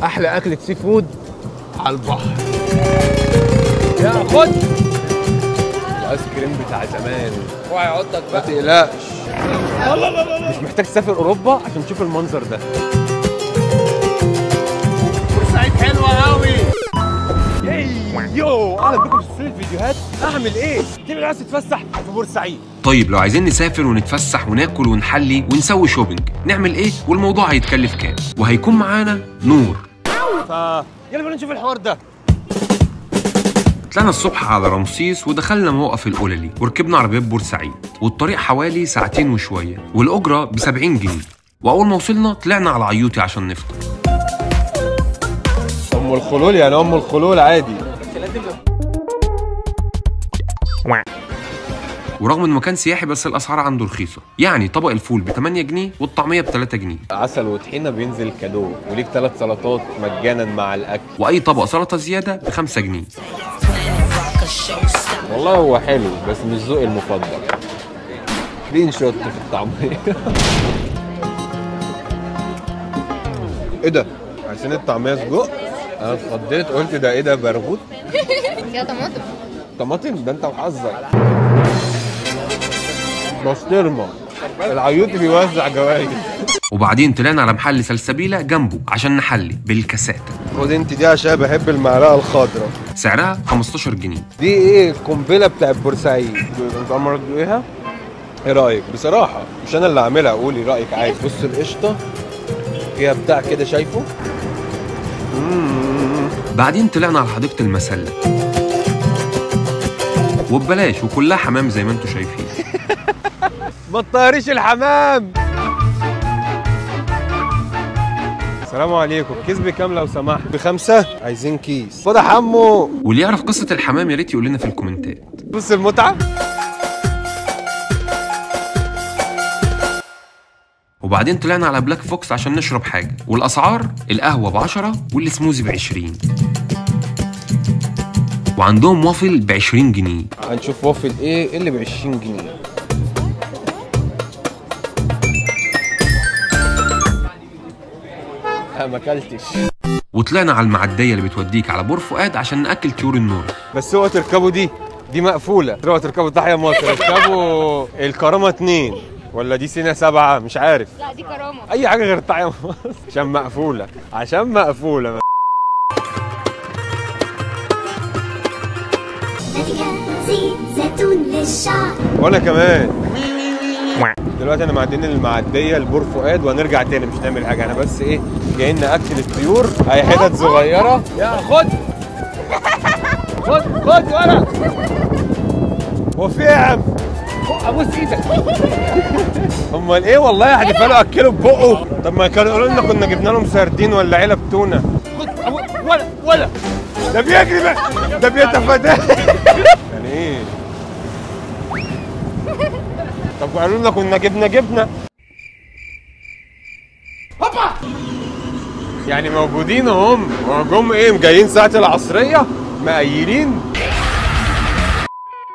احلى اكله seafood على البحر. يا خد الايس كريم بتاع زمان. اوعى يعضك بقى، ما تقلقش. مش محتاج تسافر اوروبا عشان تشوف المنظر ده. بورسعيد حلوة قوي. يو اهلا بكم في سلسلة فيديوهات اعمل ايه؟ تبقى عايز تتفسح في بورسعيد. طيب لو عايزين نسافر ونتفسح وناكل ونحلي ونسوي shopping نعمل ايه؟ والموضوع هيتكلف كام؟ وهيكون معانا نور. يلا بينا نشوف الحوار ده. طلعنا الصبح على رمسيس ودخلنا موقف القللي وركبنا عربيات بورسعيد، والطريق حوالي ساعتين وشوية، والاجره ب 70 جنيه. واول ما وصلنا طلعنا على عيوطي عشان نفطر. ام الخلول يعني ام الخلول عادي. ورغم انه مكان سياحي بس الاسعار عنده رخيصة، يعني طبق الفول ب 8 جنيه والطعميه ب 3 جنيه. عسل وطحينه بينزل cadeau، وليك 3 سلطات مجانا مع الاكل، واي طبق سلطة زيادة ب 5 جنيه. والله هو حلو بس مش ذوقي المفضل. clean shot في الطعمية. ايه ده؟ عشان الطعمية سجق؟ انا اتخضيت قلت ده ايه ده، برغوت؟ فيها طماطم. طماطم؟ ده انت وحظك. بسطرمه. العيوطي بيوزع جوايز. وبعدين طلعنا على محل سلسبيله جنبه عشان نحلي بالكاساتا. خد انت دي عشان بحب المعلقة الخضراء. سعرها 15 جنيه. دي ايه القنبلة بتاعت بورسعيد؟ انت عمرك تدوقيها؟ ايه رايك؟ بصراحة مش انا اللي عاملها، قولي رايك عادي. بص القشطه فيها بتاع كده، شايفه؟ بعدين طلعنا على حديقة المسله، وببلاش وكلها حمام زي ما انتم شايفين. ما تطيريش الحمام. السلام عليكم، كيس بكام لو سمحت؟ ب5. عايزين كيس. خد يا حمو. واللي يعرف قصة الحمام يا ريت يقول لنا في الكومنتات. بص المتعة. وبعدين طلعنا على بلاك فوكس عشان نشرب حاجة، والأسعار القهوة ب10 والسموزي ب20، وعندهم وافل ب20 جنيه. هنشوف وافل ايه اللي ب20 جنيه. ما اكلتش. وطلعنا على المعدية اللي بتوديك على بور فؤاد عشان ناكل طيور النور. بس اوعوا تركبوا دي مقفولة، اوعوا تركبوا تحيا مصر، اركبوا الكرامة 2 ولا دي سينا 7 مش عارف. لا دي كرامة. اي حاجة غير تحيا مصر عشان مقفولة، عشان مقفولة. وانا كمان. دلوقتي انا معديين المعدية لبور فؤاد وهنرجع تاني، مش هنعمل حاجة، احنا بس ايه جايين ناكل الطيور. اهي حتت صغيرة. يا خد خد خد ورا. هو في ايه يا عم؟ ابوس ايدك. امال ايه والله هحدفها له اكله ببقه. طب ما كانوا يقولوا لنا كنا جبنا لهم سردين ولا علب تونه. خد ولا ولا ده بيجري بقى، ده بيتفاداه. يعني ايه؟ طب قالوا لنا كنا جبنا جبنه. هوبا! يعني موجودين اهم، جم ايه جايين ساعة العصرية مقيلين.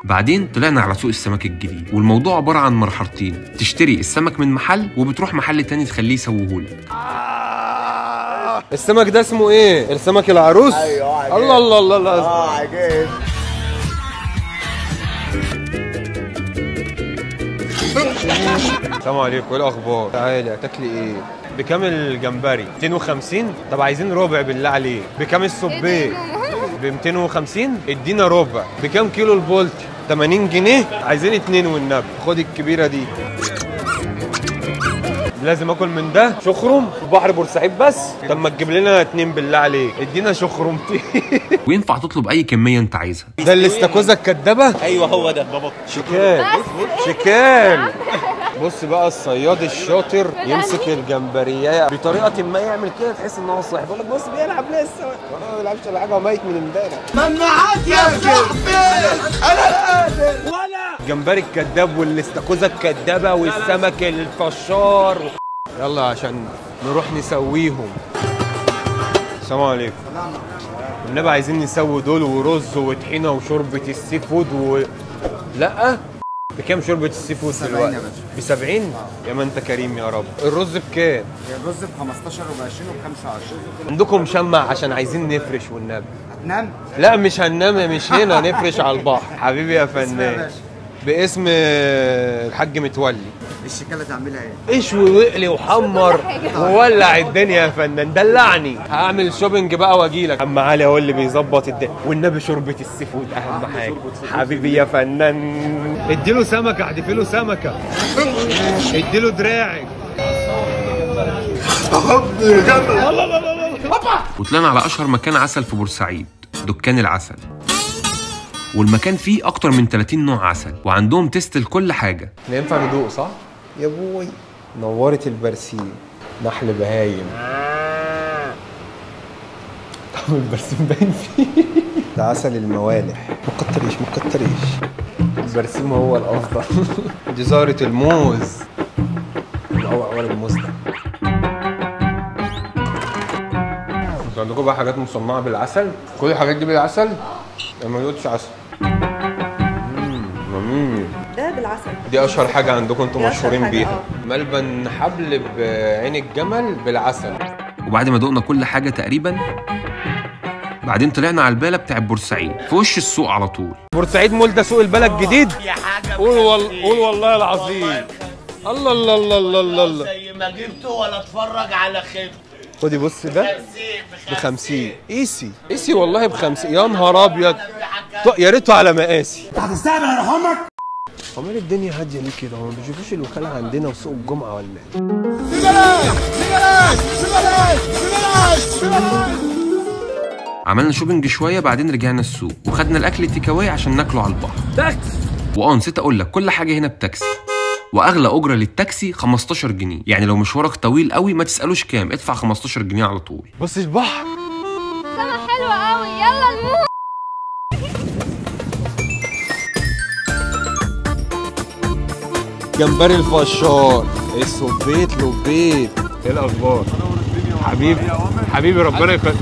بعدين طلعنا على سوق السمك الجديد، والموضوع عبارة عن مرحلتين، تشتري السمك من محل وبتروح محل تاني تخليه يسويهولك. السمك ده اسمه ايه؟ السمك العروس؟ ايوه عجيب. الله الله الله الله. عجيب. السلام عليكم، ايه الاخبار؟ تعالي هتاكلي ايه؟ بكام الجمبري؟ 250؟ طب عايزين ربع بالله عليك. بكام السبيط؟ ب 250؟ ادينا ربع. بكام كيلو البولتي؟ 80 جنيه؟ عايزين 2 والنبي. خد الكبيرة دي. لازم اكل من ده شخرم في بحر بورسعيد بس. طب ما تجيب لنا 2 بالله عليك، ادينا شخرمتين. وينفع تطلب اي كمية انت عايزها. ده الاستاكوزا الكدابه؟ ايوه هو ده بابا. شكال شكال. بص بقى الصياد الشاطر يمسك الجمبريه بطريقة ما يعمل كده تحس ان هو صاحي، بيقول لك بص بيلعب لسه، ما بيلعبش ولا حاجة، هو ميت من امبارح. ممنوعات يا صاحبي، انا القاتل. ولا الجمبري الكداب والاستاكوزا الكدابه والسمك الفشار. يلا عشان نروح نسويهم. السلام عليكم. النبي عايزين نسوي دول ورز وطحينه وشوربه ال seafood و لا بكام شوربة ال seafood دلوقتي؟ ب 70؟ يا ما انت كريم يا رب. الرز بكام؟ الرز ب 15 وب 20 وب 25. عندكم شمع عشان عايزين نفرش والنبي. هتنام؟ لا مش هننام، مش هنا، نفرش على البحر. حبيبي يا فنان. باسم الحاج متولي. الشكاله تعملها ايه؟ اشوي واقلي وحمر وولع الدنيا يا فنان، دلعني. هعمل shopping بقى واجي لك. عم علي هو اللي بيظبط الدنيا، والنبي شوربة ال seafood اهم حاجة. حبيبي يا فنان. اديله سمكة، احدفي له سمكة. اديله دراعك. وطلعنا على اشهر مكان عسل في بورسعيد، دكان العسل. والمكان فيه اكتر من 30 نوع عسل، وعندهم taste لكل حاجة. ينفع ندوق صح؟ يا بوي نورت البرسيم، نحل بهايم. طعم البرسيم باين فيه. ده عسل الموالح، ما كتريش ما كتريش. البرسيم هو الافضل. دي زهرة الموز. هو اول الموز ده. انتوا عندكم بقى حاجات مصنعه بالعسل؟ كل الحاجات دي بالعسل؟ انا ما دوقتش عسل. جميل. ده بالعسل. دي اشهر حاجة عندكم انتم مشهورين بيها. ملبن حبل بعين الجمل بالعسل. وبعد ما دقنا كل حاجة تقريبا، بعدين طلعنا على الباله بتاع بورسعيد في وش السوق على طول. بورسعيد مول ده سوق البلد الجديد. قول قول والله العظيم. الله الله الله الله الله. زي ما جبته ولا اتفرج على خيبته. خدي بص ده ب 50. قيسي قيسي والله ب 50. يا نهار ابيض، يا ريته على مقاسي. انت هتستهبل يا رحمك. هو مال الدنيا هادية ليه كده؟ هو ما بيشوفوش الوكالة عندنا وسوق الجمعة ولا ايه؟ ببلاش ببلاش ببلاش ببلاش ببلاش. عملنا shopping شوية، بعدين رجعنا السوق وخدنا الاكل take away عشان ناكله على البحر. تاكسي. واه نسيت اقول لك، كل حاجة هنا بتاكسي. واغلى اجره للتاكسي 15 جنيه، يعني لو مشوارك طويل قوي ما تسالوش كام، ادفع 15 جنيه على طول. بص البحر سما حلوة قوي، يلا نموت. جمبري الفشار، السبيت لبيت. ايه الاخبار حبيبي؟ حبيبي ربنا يخليك.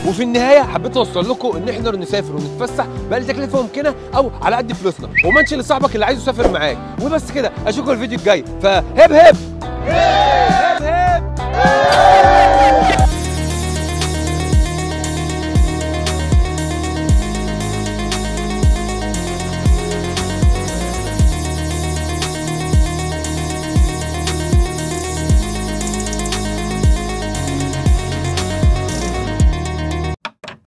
وفي النهاية حبيت اوصل لكم ان احنا نسافر ونتفسح باقل تكلفة ممكنة او على قد فلوسنا، و mention لصاحبك اللي عايز يسافر معاك. وبس كده، اشوفكم الفيديو الجاي. فهب هب هب هب.